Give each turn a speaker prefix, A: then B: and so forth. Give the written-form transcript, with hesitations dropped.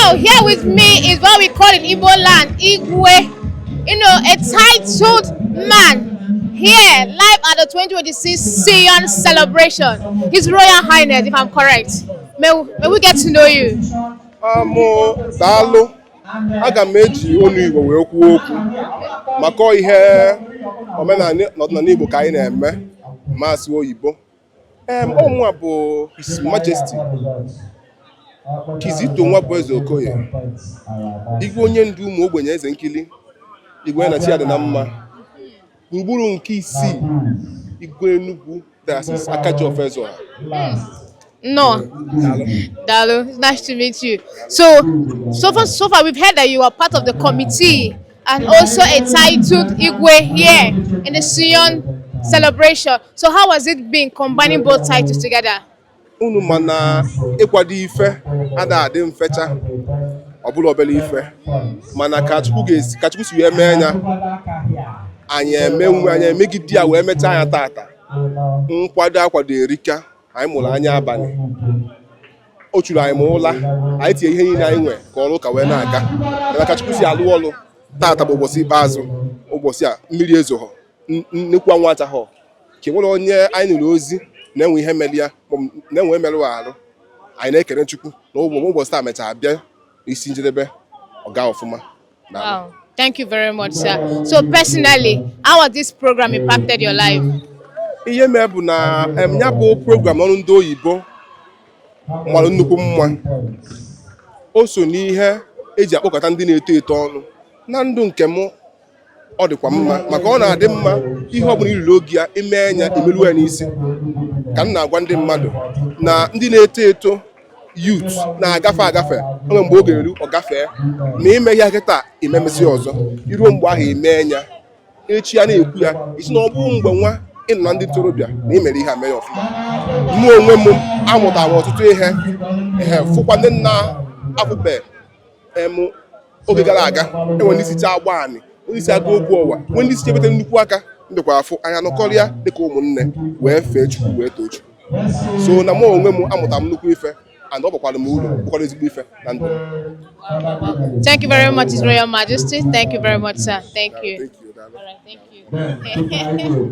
A: So here with me is what we call in Igbo land, Igwe. A titled man here live at the 2026 Seyon celebration. His Royal Highness, if I'm correct. May we get to know you?
B: Amụ, daalụ. Aga m eji olu Igbo wee kwuo okwu maka ihe omenala na ọdịnala Igbo ka anyị na-eme masị oyibo. Ọmụa bụ His Majesty Kizito Nwabueze Okoye, igwe onye ndu ụmụ ogbenye, eze nkili igwe na chi ya dị na mma, gburugburu nke isii, igwe Enugu Diocese, Akaji Ezeọha.
A: No.
B: Daalụ.
A: Daalụ, it's nice to meet you. So far, we've heard that you are part of the committee and also a titled Igwe here in the Seyon celebration. So, how has it been combining both titles together?
B: Unu ma na ịkwado ife ada adị mfecha, ọ bụla obere ife, mana ka Chukwu ga-esi, ka Chukwu si wee mee ya, anyị emenwu, anyị emegide ya wee mechaa ya tata. Nkwado akwado erika. Anyị mụrụ anya abalị, o churu anyị ma ụla, anyị tinye ihe niile anyị nwe ka ọrụ ụka wee na-aga. Mana ka Chukwu si alụ ọrụ, tata bụ ụbọchị ikpeazụ. Ụbọchị a mmiri ezoghọ, nnukwu anwụ achaghọ, ka nwere onye anyị nụrụ ozi na-enwe ihe mere ya maọbụ na-enwe merụ arụ. Anyị na-ekene Chukwu na ụbọchị taa mechara bịa n'isi njedebe, ọ gaa ọfụma. Daalụ.
A: Wow. Thank you very much, sir. So, personally, how has this program impacted your life?
B: Ihe mee bụ na ya bụ program ọrụ ndị oyibo mara nnukwu mma. O so n'ihe eji akpọkọta ndị na-eto eto ọnụ na ndụ nke m. Ọ dịkwa mma maka ọ na-adị mma ihe ọbụla iriri oge ya ime ya, emeruo ya n'isi. Ka m na-agwa ndị mmadụ na ndị na-eto eto, youth na-agafe agafe, enwe mgbe oge eru ọ gafee. Ma ime ya kịta, imemesi ọzọ iruo mgbe ahụ ime ya, echi ya na-ekwu ya isi na ọ bụrụ mgbe nwa ịnọ na ndị ntorobịa na imere ihe a, mee ya ọfụma. Mụ onwe m amụtara m ọtụtụ ihe, ehe, fụkwa ndị nna afụbe em oge gara aga. Enwe ndị sicha agba anị, ndị si aga okwu ọwa, nwee ndị si ebete nnukwu aka ndịkwa afụ anya nọkọrịa dịka ụmụnne wee fee Chukwu, wee too Chukwu. So na mụ onwe m amụtara m nnukwu ife, and ọ bakwara m uru, bụkwara ezigbo ife na ndụ m.
A: Thank you very much, His Royal Majesty. Thank you very much, sir. Thank you.
B: Thank you, daalụ.
A: All right, thank you.